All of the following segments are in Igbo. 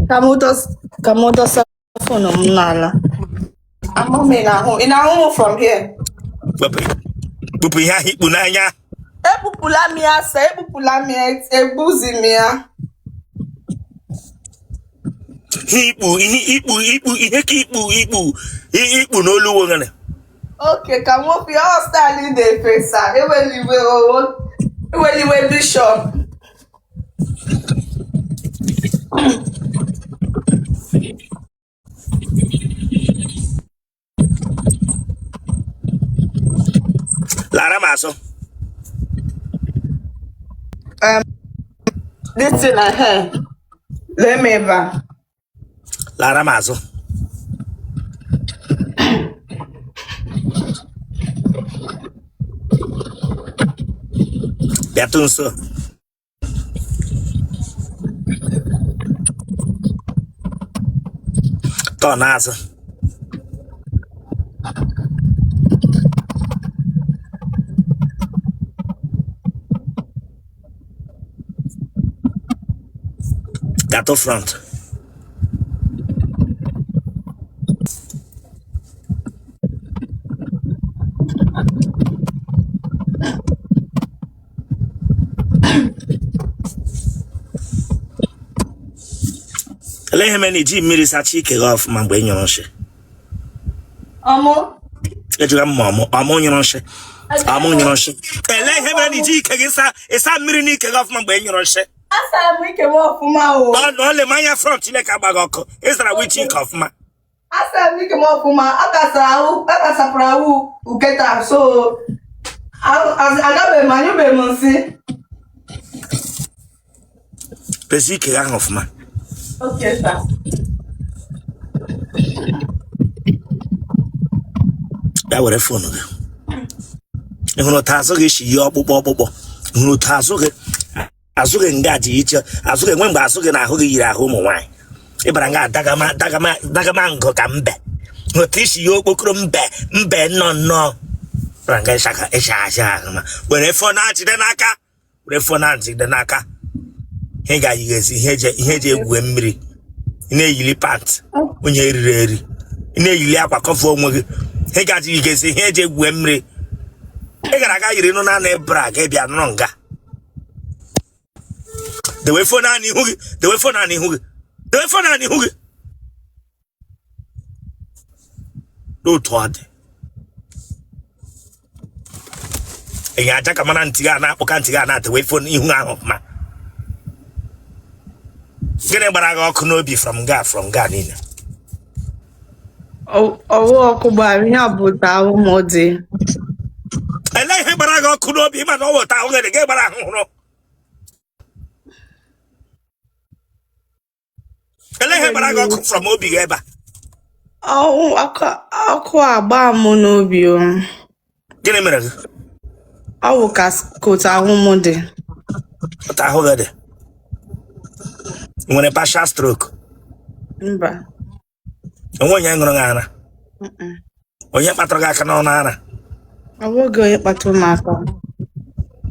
Ka m dosa phone m n'ala. Ama m ị na-ahụ ị na-ahụ m from here. Kpụpụ ihe ahụ i kpu n'anya. Ekpupụla m ya sir, ekpupụla m ya, ekpuzi m ya. Ihe i kpu ihe i kpu i kpu ihe ka i kpu i kpu i kpu n'olu woghere. Okay, ka m wepụ ya ọ style na-efesa ewela iwe owo ewela iwe bishop. Lara m azụ. This thing na hair. Lee m ebe a. Lara m azụ. Bịatụ nso. Turn azụ. Gatụ front. Olee ihe mere na i ji mmiri sachaa ike gị ọfụma mgbe ị nyụrụ nshị? Ọmụ. Ejụga m ma ọmụ nyụrụ nshị. Ọmụ nyụrụ nshị. Elee ihe mere na i ji ike gị sa ịsa mmiri n'ike gị ọfụma mgbe ị nyụrụ nshị? Asara m ike m ọfụma o. Ọ na ole m anya front Chineke agba gị ọkụ. Ị sara which ike ọfụma. Asara m ike m ọfụma, akasara ahụ, akasapụrụ ahụ uketa so agabeghị m anyụbeghị m nsị. Pezi ike ahụ ọfụma. Okay, sir. Bịa were phone gị. Ị hụrụ otu azụ gị si yie ọkpụkpọ ọkpụkpọ? Ị hụrụ otu azụ gị azụ gị nga dị iche azụ gị enwe mgbe azụ gị na ahụ gị yiri ahụ ụmụ nwaanyị ị bara nga dagama dagama dagama ngụ ka mbe otu i si yie okpokoro mbe mbe nnọọ nnọọ bara nga ịshaka ịsha asha ahụ ma were phone a jide n'aka were phone a jide n'aka ihe ga-ayighezi ihe eji ihe eji egwue mmiri ị na-eyili pant onye eriri eri ị na-eyili akwa cover onwe gị ihe gaji yighezi ihe eji egwue mmiri ị gara aga yiri nụ naanị bra ga bịa nụrụ nga dewe phone a n'ihu gị dewe phone a n'ihu gị dewe phone a n'ihu gị n'otu ọ dị enye aja ka mana ntị gị a na-akpụ ka ntị gị a na-adewe phone ihu ahụ ọfụma gịnị gbara gị ọkụ n'obi from nga from nga niile Ọwụ ọkụ gbara ihe a bụ otu ahụ m dị. Elee ihe gbara gị ọkụ n'obi ịma na ọ wụta ahụ gị gị gbara ahụ hụrụ elee ihe gbara gị ọkụ from obi gị ebe a? Ọwụ ọkụ agba m n'obi o. Gịnị mere gị? Ọ wụ ka otu ahụ m dị. Otu ahụ gị dị. Ị nwere partial stroke? Mba. Enwe onye ṅụrụ gị ara? Onye kpatụrụ gị aka n'ọnụ ara? Ọ nweghị onye kpatụrụ m aka.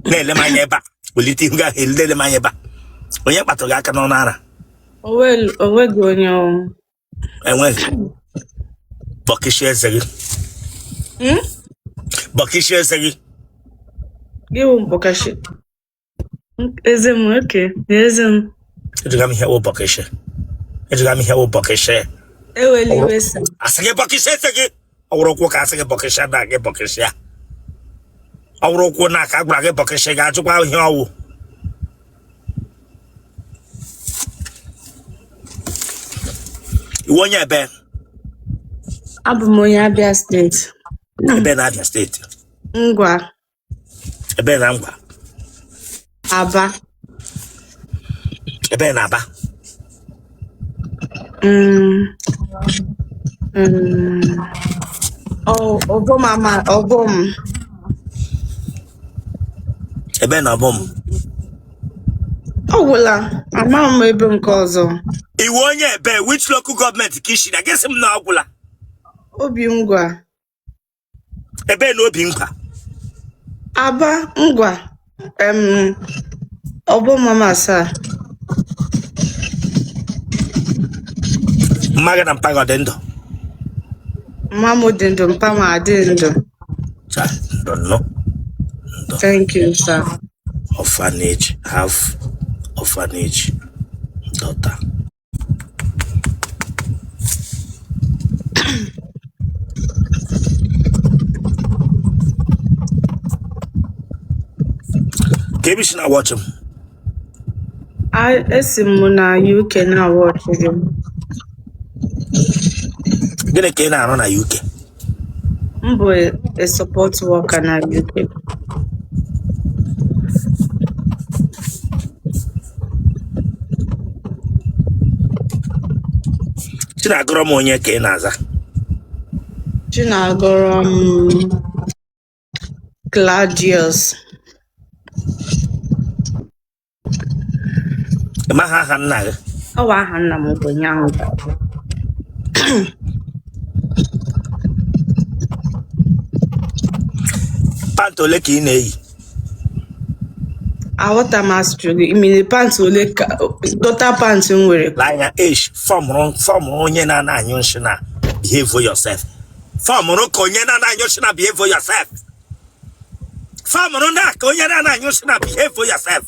Na-ele m anya ebe a, welite ihu gị ahụ na-ele m anya ebe a. Onye kpatụrụ gị aka n'ọnụ ara? O nweghị onye o. Enweghị. Bọkịshị eze gị. Bọkịshị eze gị. Gị wụ bọkịshị. Eze m okay, eze m. Ejụga m ihe wụ bọkịshị. Ejụga m ihe wụ bọkịshị. Ewela iwe sir. Asị gị bọkịshị eze gị. Ọ wụrụ ụkwụ ka asị gị bọkịshị na gị bọkịshị ya. Ọ wụrụ ụkwụ na ka a gwara gị bọkịshị ga-ajụkwa ihe ọ wụ. Ị wụ onye ebe? Abụ m onye Abia steeti. Ebe na Abia steeti? Ngwa. Ebe na Ngwa? Aba. Ebe na Aba? Obom ama Obom. Ebe na Obom? Ọ gwụla, amaghị m ebe nke ọzọ. Ị wụ onye ebe which local government ka i si na gị sị m na ọ gwụla? Obingwa. Ebe na Obingwa? Aba Ngwa Obom Amasaa. Mma gị na mpa gị ọ dị ndụ? Mma m dị ndụ, mpa m adị ndụ. Cha, ndụ nnọọ, ndụ. Thank you, sir. Orphanage, have orphanage daughter. Ka ebe i si na-watch m? Esi m na UK na-watch gị. Gịnị ka ị na-arụ na UK? M bụ a support worker na UK. Chinagọrọ m onye ka ị na-aza? Chinagọrọ m Claudius. Ị maghị aha nna gị? Ọ bụ aha nna m bụ Nyanwụ. Pant ole ka ị na-eyi? Aghọta m asụsụ gị. Imiri pant ole ka dọta pant m nwere? Lee anya esh fọmụrụ fọmụrụ onye na-ana anyụ nshị na behave yourself. Fọmụrụ ka onye na-ana anyụ nshị na behave yourself. Fọmụrụ na ka onye na-ana anyụ nshị na behave yourself.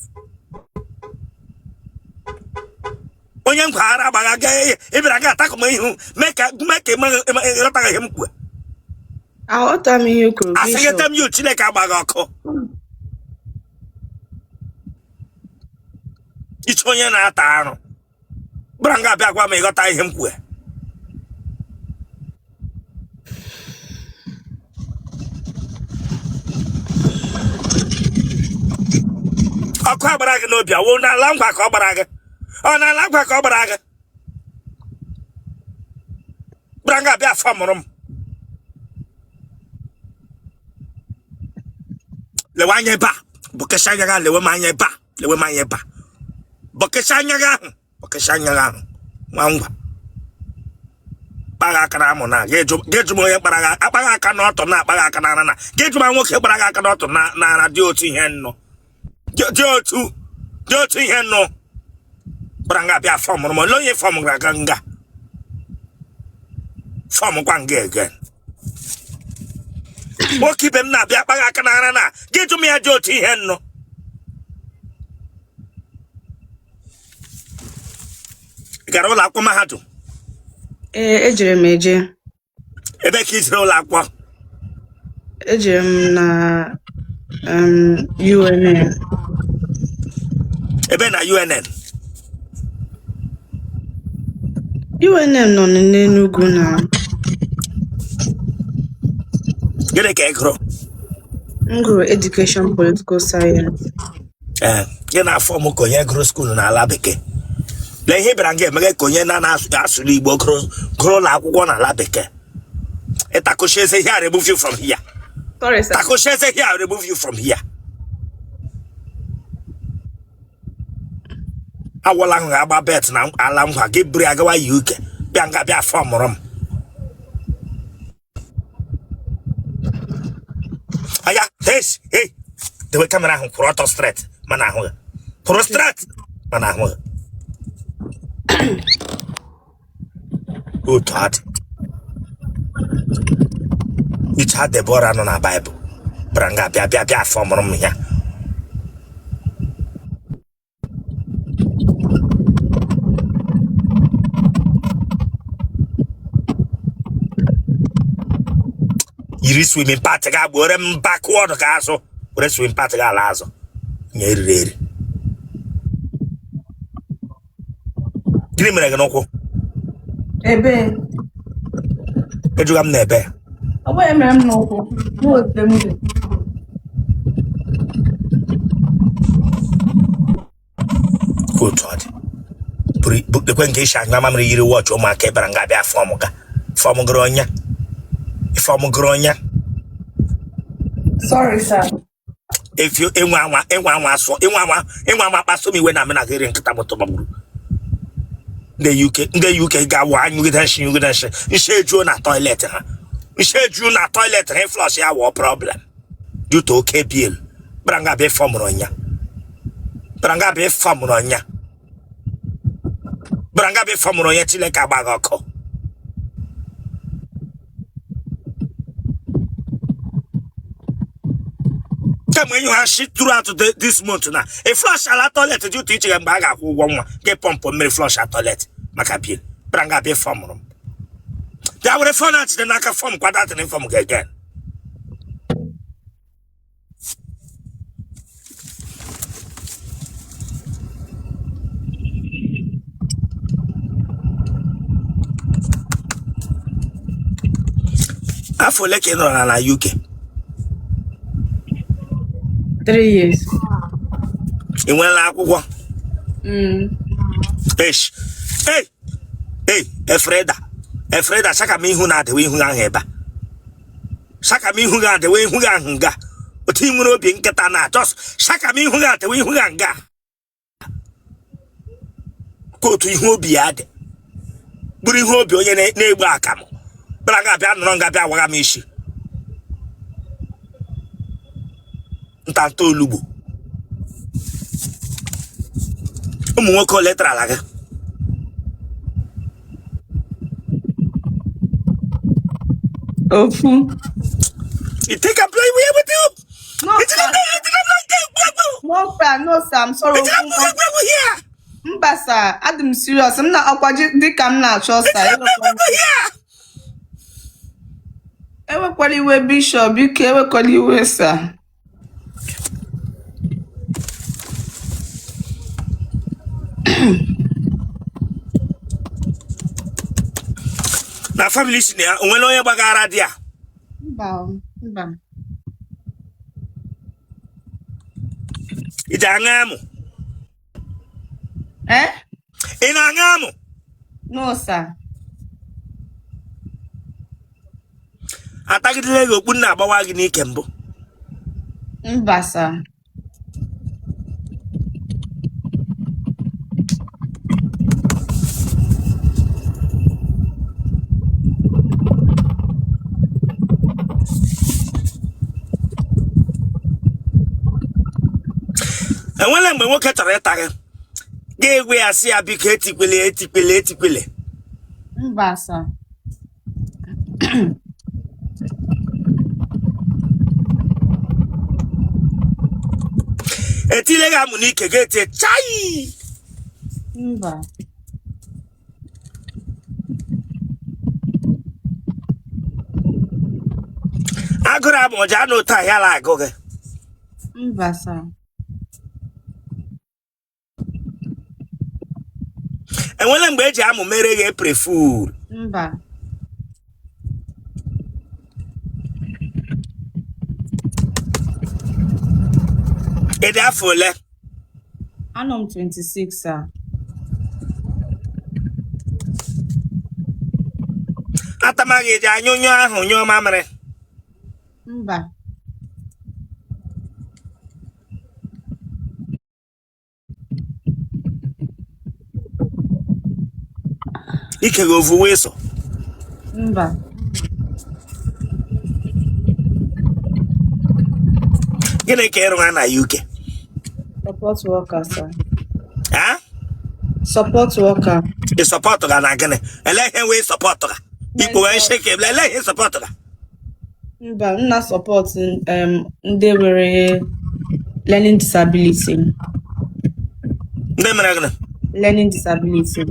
Onye ngwaghara agbagha ga ịbịara ga atakụ m ihu mee ka mee ka ịghọtaghị ihe m kwuru. Aghọta m ihe i kwuru, Asị gị Bishop. tem you Chineke agbaghị ọkụ. Iche onye na-ata arụ bụra nga abịa gwa m ịghọta ihe m kwuru. Ọkụ agbara gị n'obi ọ wụ n'ala ngwa ka ọ gbara gị, ọ n'ala ngwa ka ọ gbara gị bụra nga abịa fọmụrụ m. Lewe anya ebe a, bọkesha anya gị, lewe m anya ebe a, lewe m anya ebe a, bọkesha anya gị ahụ, bọkesha anya gị ahụ. Nwa ngwa kpagha aka na amụ na gị jụ m onye kpara gị akpaghị aka n'ọtọ na akpaghị aka n'ara na gị jụ m nwoke kpara gị aka n'ọtọ na n'ara dị otu ihe nnụ dị otu dị otu ihe nnụ kpara nga bịa fọmụrụ m. Ole onye fọm gara aga nga fọm kwa nga again? Nwoke ibe m na-abịa akpaghị aka n'ara na gị jụ m ya dị otu ihe nnụ. Ị gara ụlọ akwụkwọ mahadum? Ee, ejere m eje. Ebe ka i jere ụlọ akwụkwọ? Ejere m na UNN. Ebe na UNN? UNN nọ n'Enugu na. Gịnị ka ị gụrụ? M gụrụ Education Political Science. Ee, gị na-afọm ka onye gụrụ school n'ala bekee. Lee ihe bịara nga emeghe ka onye na-asụrụ Igbo gụrụ ụlọ akwụkwọ n'ala bekee. Ịtakụchi eze here, remove you from here. Sorry, sir. Takụchi eze here, remove you from here. Awọla ahụ ga-agba bet na ala ngwa gị buru agawa UK bịa nga bịa fọmụrụ m. Aya, hey, hey, dewe camera ahụ kwụrụ ọtọ straight mana ahụ gị. Kwụrụ straight mana ahụ gị. Otu adị. Iche Debora nọ na Baịbụl. Bịara nga bịa bịa bịa fọmụrụ m ya. Yiri swimming part ga were m backward ka azụ were swimming part ga ala azụ nye eriri eri. Gịnị mere gị n'ụkwụ? Ebe. Ejuga m na ebe. Ọ bụghị mere m n'ụkwụ. N'ote m dị. Otu ọ dị lekwe nke isi anya mamịrị yiri watch ụmụaka ịbara nga abịa fọm ga fọm gụrụ onye fọm gụrụ onye. Sorry, sir. If you ịnwa anwa ịnwa anwa asụ ịnwa anwa ịnwa anwa kpasu m iwe na amena gịrị nkịta moto gbagburu ndị UK ndị UK ga-awa anyụgide nshi nyụgide nshi nshi ejuo na toilet ha nshi ejuo na toilet ha flush ya wụọ problem due to oke bill. Bịara nga bịa fọmụrụ ọnya, bịara nga bịa fọmụrụ ọnya, bịara nga bịa fọmụrụ onye. Chineke agbaghị ọkụ. Kemgbe ịnyụ ha shi throughout this month na ị flush ala toilet dị ụtọ iche mgbe a ga-akwụ ụgwọ nwa gị pọmpụ mmiri flush a toilet maka bill bịara nga bịa fọmụrụ m bịa were phone a jide n'aka form kwa that form gị again. Afọ ole ka ị nọrọ na UK? 3 years. Ị nweela akwụkwọ? Mm. Eish. Ei! Ei, Efreda. Efreda, saka m ihu na-adịwe ihu ahụ ebe a. Saka m ihu ga-adịwe ihu gị ahụ nga. Otu ị nwere obi nkịta na just saka m ihu ga-adịwe ihu gị nga. Ka otu ihe obi ya dị. Bụrụ ihe obi onye na-egbu akamụ. Bịara nga bịa nọrọ nga bịa waga m isi. Ntanta olugbo. Ụmụ nwoke ole tarala gị? Ofu. You think I'm playing with you? No, sir. No, sir. No, sir. I'm sorry. Here. Mba, sir. Adị m serious. M na-akwa dịka m na-achọ, sir. Ewekwala iwe, Bishop. Biko, ewekwala iwe, sir. Na family si na ya o nwere onye gbagara di ya? Mba, mba. Ị ji aṅa amụ? Eh? Ị na-aṅa amụ? No, sir. Atagidele gị okpu na-agbawa gị n'ike mbụ? Mba, sir. Enwela mgbe nwoke chọrọ ịta gị, ga-egwe ya sị ya biko etikwele etikwele etikwele? Mba, sir. Etile gị amụ n'ike, ga-etie chai? Mba. Agụrụ amụ ọja anụ otu ahịa ala agụ gị? Mba, sir. Enwela mgbe eji amụ mere gị April Fool? Mba. Ị dị afọ ole? Anọ m 26, sir. Atamaghị eji anyụ nyụọ ahụ nyụọ mamịrị? Mba. Ike gị ovu wee so? Mba. Gịnị ka ịrụ ha na UK? Support worker, sir. Ha? Support worker. Ị support ga na gịnị? Ele ihe wee support ga ikpo wee shake, ele ihe support ga? Mba, m na support ndị nwere learning disability. Ndị mere gịnị? Learning disability.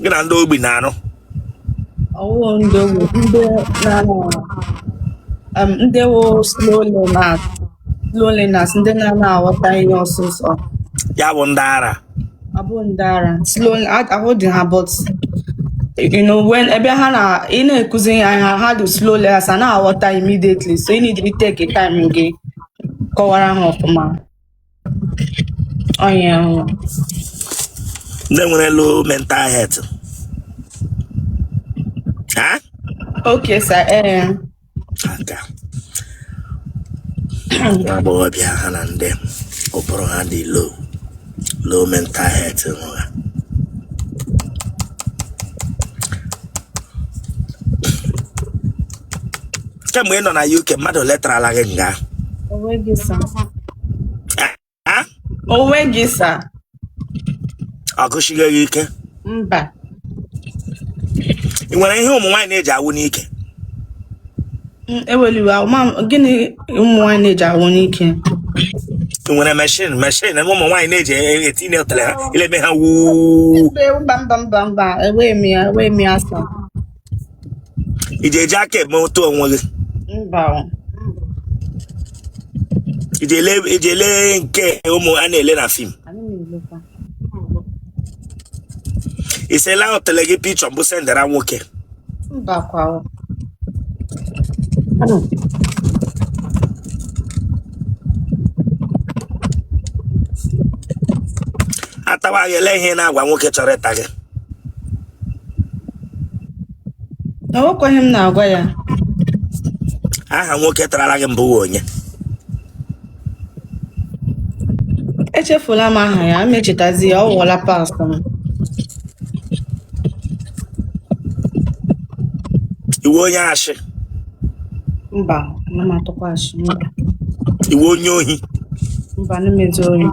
Gị na ndị ogbi na-arụ? Ọwụ ndị ogbi, ndị na ndị wụ slow learners, slow learners, ndị na-ana aghọta ihe ọsọsọ. Ya bụ ndị ara? Abụ ndị ara. Slow ahụ dị ha, but you know when ebe ha na ị na-ekuzi ha ha dị slow learners, a na-aghọta immediately, so you need to take time gị kọwara ha ọfụma onye ahụ. Ndị nwere low mental health ha? Okay, sir, ee. Aka nwa agbọghọbịa ha na ndị ụbụrụ ha dị low, low mental health nwe ha. Kemgbe ị nọ na UK, mmadụ letarala gị nga? Onweghị, sir. Ha? Onweghị, sir. Ọ gụchighị gị ike? Mba. Ị nwere ihe ụmụ nwaanyị na-eji awụ n'ike? Ewela iwe, ma gịnị ụmụ nwaanyị na-eji awụ n'ike? Ị nwere machine machine ụmụ nwaanyị na-eji etinye otele ha ilebe ha wuu? Mba, mba, mba, mba, enweghị m ya, enweghị m ya sir. Ị ji eji aka eme otu onwe gị? Mba. Ị ji ele nke ụmụ a na-ele na film? Ị sela otele gị picture mbụ sendara nwoke? Mba kwa. Atawa gị, ele ihe ị na-agwa nwoke chọrọ ịta gị? Enwekwa ihe m na-agwa ya. Aha nwoke tarala gị mbụ wụ onye? Echefula m aha ya, m echetazi ya, ọ wụọla past m. Ị wụ onye ashị? Mba, ana m atụkwa ashị, mba. Ị wụ onye ohi? Mba, ana m ezu ohi.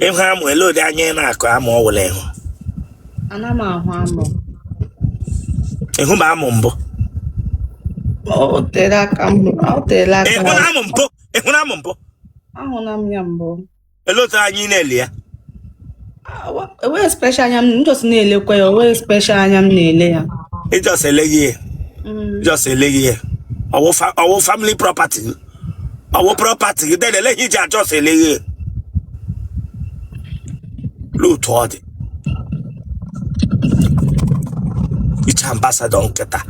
Ị hụ amụ, ele ụdị anya ị na-akụ amụ ọ wụla ịhụ? Ana m ahụ amụ. Ị hụ ma amụ mbụ? O tere aka m, o teela aka. Ị hụla amụ mbụ? Ị hụla amụ mbụ? Ahụla m ya mbụ. Ele otu anya ị na-ele ya? Enweghị special anya m just na-elekwa ya, enweghị special anya m na-ele ya. Ị just eleghị ya? Just eleghị ya. Ọ wụ family property gị? Ọ wụ property gị? Then eleghị iji a-just eleghị ya. Lee otu ọ dị iche ambassador nkịta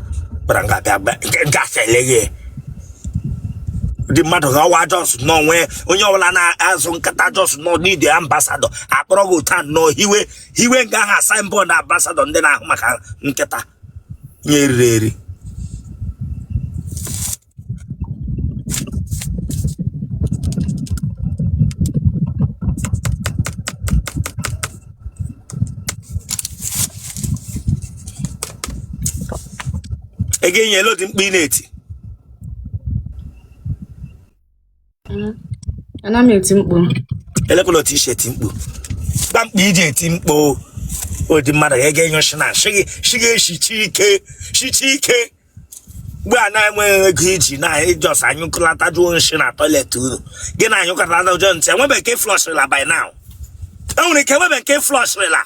gbara nga bịa nke nke asị eleghị ya. Ndị mmadụ ga ọwa just n'onwe onye ọbụla na-azụ nkịta just nọ need ambassador akpọrọ gị otu a nọ hiwe hiwe nga aha signboard ambassador ndị na-ahụ maka nkịta nye eriri eri. Ego enyi, ele ụdị mkpu ị na-eti? Ana m eti mkpu. Elekwala otu i si eti mkpu, gba mkpu iji eti mkpu ụdị mmadụ ga enyo shi na shi gị shi gị eshichi ike shichi ike mgbe a na-enweghị ego iji na ị just anyụkọlata jụọ nshi na toilet unu gị na-anyụkọlata ụjọ ntị enwebe nke flushrila by now, enwere ike enwebe nke flushrila.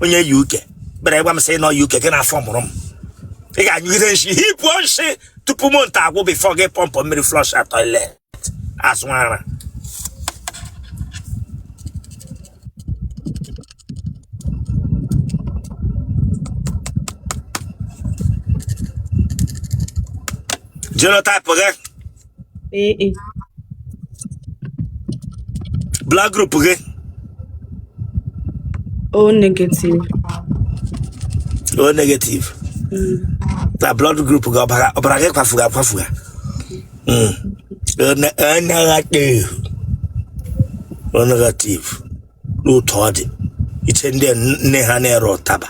Onye UK bịara ịgwa m sị nọ UK gị na-afọ mụrụ m, ị ga-anyụgide nshi hipụọ nshi tupu month agwụ before gị pọmpụ mmiri flush na toilet azụ ara. Genotype gị? AA. Blood group gị? O negative. O negative. Na blood group gị, ọbara ọbara gị kwafuga akwafuga. O negative, O negative. N'otu ọ dị iche ndị nne ha na-ere ụtaba.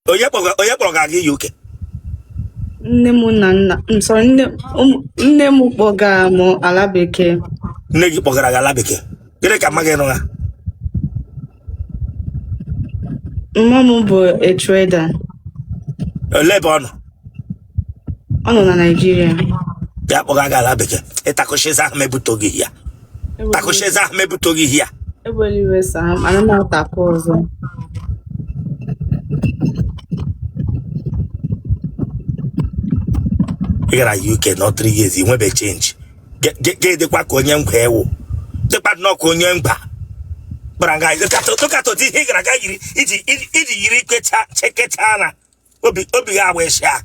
Onye kpọrọ gị UK? Nne m na nna m, sorry, nne m kpọgara m ala bekee. Nne gị kpọgara gị ala bekee, gịnị ka mma gị rụga? Mma m bụ a trader. Olee ebe ọ nọ? Ọ nọ na Naịjirịa. Ya kpọga gị ala bekee, ịtakụchizi ahụ mebutogị ya, takụchizi ahụ mebutogị ya. Ewela iwe sir, ana m atakwa ọzọ. Ị gara UK nọ 3 years, nwebe change ga-edekwa ka onye ngwa ewu dịkwa nnọọ ka onye ngwa gbara nga tụkatụ ihe ị gara aga yiri iji iji yiri kecha chekecha na obi obi gị agba ịsha.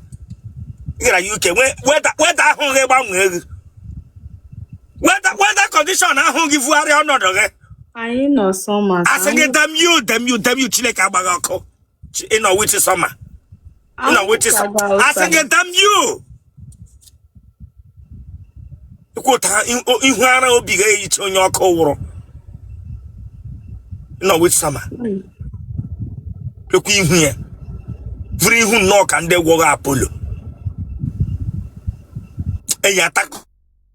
Ị gara UK nwee weather ahụ gị gbanwee gị weather condition ahụ gị vugharịa ọnọdụ gị. Anyị nọ summer. Asị gị damn you, damn you, damn you, Chineke agbaghị ọkụ. Ị nọ which summer? Ị nọ which summer? Asị gị damn you. Ikwụta ihu ara obi ga-eyicha onye ọkụ wụrụ. Ị nọ which summer? Lekwa ihu ya vụrụ ihu nnọọ ka ndị gwọghọ Apollo enyi atakụ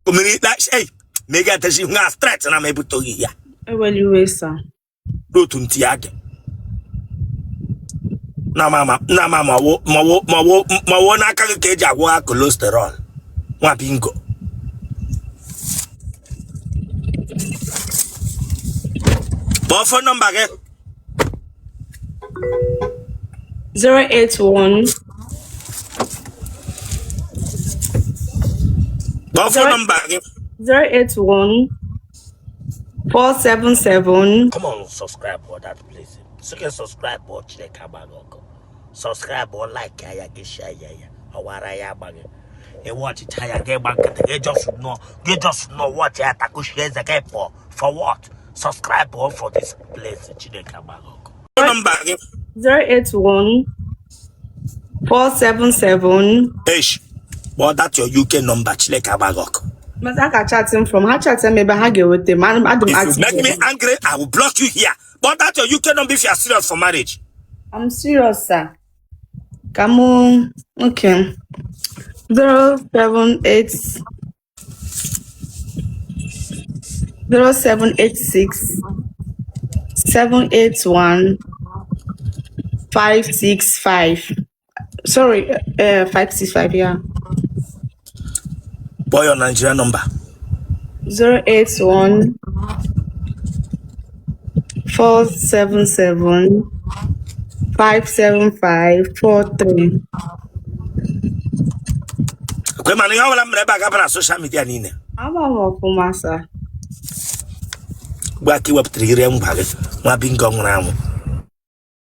mmiri ei ma ị ga-etechi ihu a straight na ma ebutoghị ya. Ewela iwe sir. N'otu ntị ya dị. Na mama na mama wo ma wo ma wo ma wo n'aka gị ka eji agwọ ha cholesterol nwa bingo. Kpọọ phone number gị. 081 Kpọọ phone number gị. 081 477 Come on, subscribe for that place. Sị subscribe ọ Chineke agba gị ọkụ. Subscribe ọ like ya gị share ya ya. Ọwara ya agba gị. Ị watchịcha ya gị gba nkịtị gị just nọ gị just nọ watch ya takushie eze gị pụọ. For what? Subscribe ọ for this place. Chineke agba gị ọkụ. Phone number gị. 081 477 Eish. Kpọọ that your UK number. Chineke agba gị ọkụ. But I can chat him from ha chat m ebe ha ga-eweta m adị m If you make me active. angry, I will block you here. But that your UK number if you are serious for marriage. I'm serious, sir. Ka mụ okay. 078 0786 781 565. Sorry, 565, yeah. Kpọọ your Nigeria number. 081 477 575 43. Kwe mana ihe ọbụla m mere ebe a gaba na social media niile. Ama m ọfụma, sir. Gwa ka ị wepụtara ire ngwa gị nwa bingo nwụrụ anwụ.